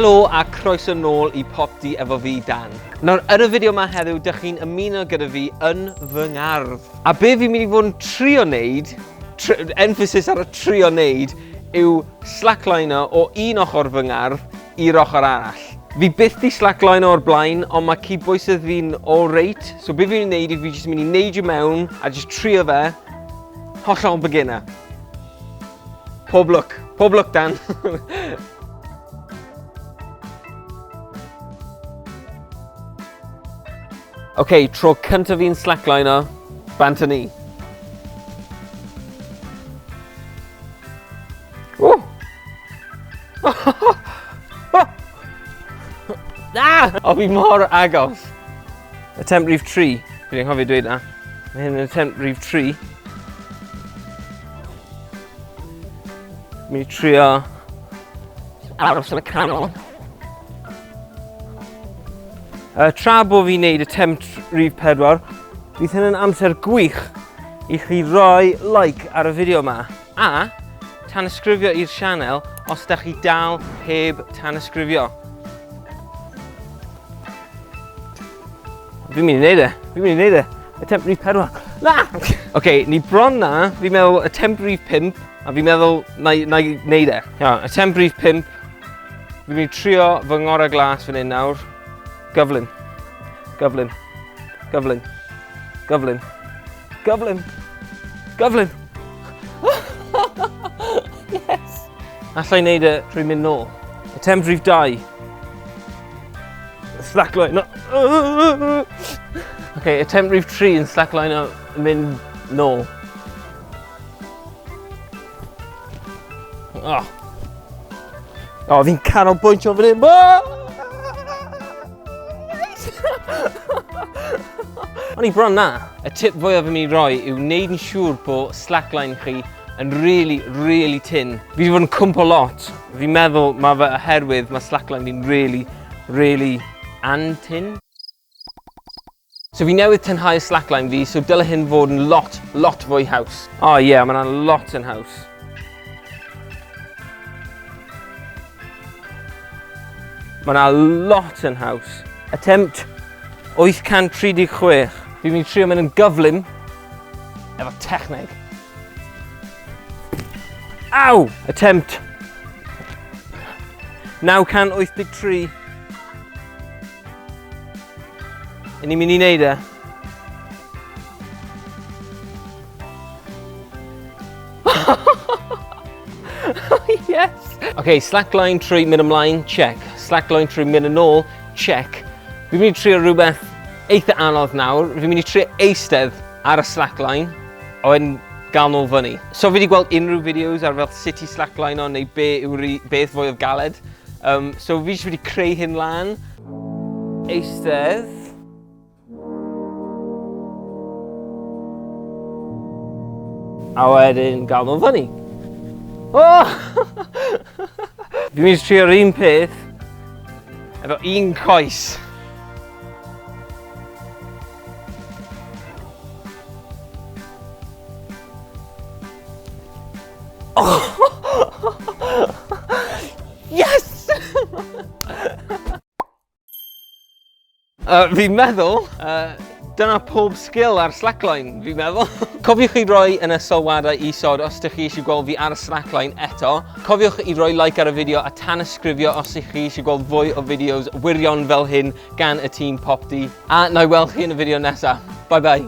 Helo a croeso nôl i Popty efo fi, Dan. Nawr, yn y fideo yma heddiw, dych chi'n ymuno gyda fi yn fy ngardd. A be fi'n mynd i fod yn trio wneud, emphasis ar y trio wneud, yw slackliner o un ochr fy ngardd i'r ochr arall. Fi byth di slackliner o'r blaen, ond mae cydbwysedd fi'n all reit, so be fi'n wneud yw fi jyst mynd i neidio mewn a jyst trio fe, hollol beginner. Pob lwc. Pob lwc, Dan. OK, tro cyntaf fi'n slackliner, bant â ni. O! Na! O, fi mor agos. Attempt rhif 3. Fi 'di anghofio dweud 'na. Mae hyn yn attempt rhif 3. Mynd i trio aros yn y canol. Tra bod fi'n neud attempt rhif 4, bydd hyn yn amser gwych i chi roi like ar y fideo yma. A tanysgrifio i'r sianel os da chi dal heb tanysgrifio. Fi'n mynd i wneud e. Fi'n mynd i wneud e. Attempt rhif 4. Na! Oce, okay, ni bron na. Fi'n meddwl attempt rhif 5. A fi'n meddwl na, na i wneud e. Ia, attempt rhif 5. Fi'n mynd i trio fy ngorau glas fan hyn nawr. Gyflym. Gyflym. Gyflym. Gyflym. Gyflym. Gyflym. Yes! Alla i wneud e trwy mynd nôl. Attempt rhif 2. Slackline. No. Okay, attempt rhif 3 yn slackline o mynd nôl. Oh. Oh, fi'n canolbwyntio fan hyn. Oh! O'n i bron na. Y tip fwyaf fi'n mynd i roi yw wneud yn siŵr bod slackline chi yn really, really tyn. Fi wedi bod yn cwmpo lot. Fi'n meddwl mae fe oherwydd mae slackline fi'n really, really antyn. So fi newydd tynhau slackline fi, so dyle hyn fod yn lot, lot fwy haws. O oh, ie, yeah, mae hwnna'n lot yn haws. Mae hwnna lot yn haws. Attempt 836. Fi'n mynd i trio mynd yn gyflym efo techneg. Aw! Attempt 983. Yn ni'n mynd i wneud e. Yes! OK, slackline trwy mynd ymlaen, check. Slackline trwy mynd yn ôl, check. Fi'n mynd i trio rhywbeth eitha anodd nawr. Fi'n mynd i trio eistedd ar y slackline a wedyn gael nôl fyny. So fi wedi gweld unrhyw fideos ar fel sut i slackline o neu be yw'r beth fwyaf galed. So fi jyst wedi creu hyn lan. Eistedd. A wedyn gael nhw fyny. Oh! Fi'n mynd i trio'r un peth efo un coes. Oh! Yes! Fi'n meddwl, dyna pob sgil ar slackline, fi'n meddwl. Cofiwch i roi yn y sylwadau isod os ydych chi eisiau gweld fi ar y slackline eto. Cofiwch i roi like ar y fideo a tanysgrifio os ydych chi eisiau gweld fwy o fideos wirion fel hyn gan y tîm Popty. A na i weld chi yn y fideo nesaf. Bye bye.